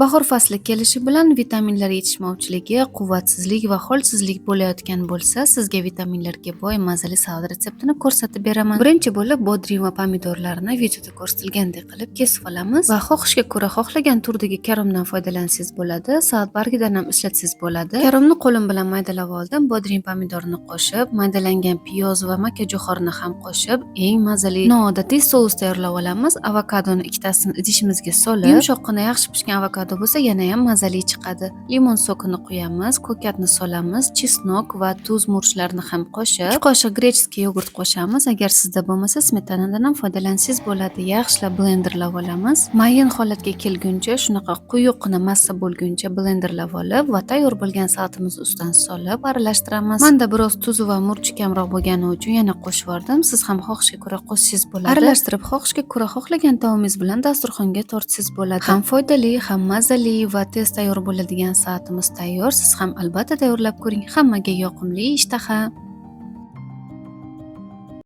Bahor fasli kelishi bilan vitaminlar yetishmovchiligi, quvvatsizlik va holsizlik bo'layotgan bo'lsa, sizga vitaminlarga boy mazali salat retseptini ko'rsatib beraman. Birinchi bo'lib bodring va pomidorlarni videoda ko'rsatilgandek qilib kesib olamiz va xohishga ko'ra xohlagan turdagi karomdan foydalansangiz bo'ladi, salat bargidan ham ishlatsangiz bo'ladi. Karomni qo'lim bilan maydalab oldim, bodring pomidorni qo'shib, maydalangan piyoz va makkajo'xorini ham qo'shib, eng mazali noodatiy sous tayyorlab olamiz. Avokadoni ikkitasini idishimizga solib, yumshoqqina yaxshi pishgan avokado bo'lsa yana ham mazali chiqadi. Limon sokini quyamiz, ko'katni solamiz, чеснок va tuz, murchlarni ham qo'shib, 2 qoshiq греческий yogurt qo'shamiz. Agar sizda bo'lmasa, smetanadan ham foydalansangiz bo'ladi. Yaxshilab blenderlab olamiz. Mayin holatga kelguncha, shunaqa quyuqqina massa bo'lguncha blenderlab olib va tayyor bo'lgan salatimizni ustidan solib aralashtiramiz. Menda biroz tuzi va murchi kamroq bo'lgani uchun yana qo'shib yubordim. Siz ham xohishga ko'ra qo'shsangiz bo'ladi. Aralashtirib, xohishga ko'ra xohlagan taomingiz bilan dasturxonga tortsangiz bo'ladi. Ham foydali, ham mazali va tez tayyor bo'ladigan salatimiz tayyor. Siz ham albatta tayyorlab ko'ring. Hammaga yoqimli ishtaha.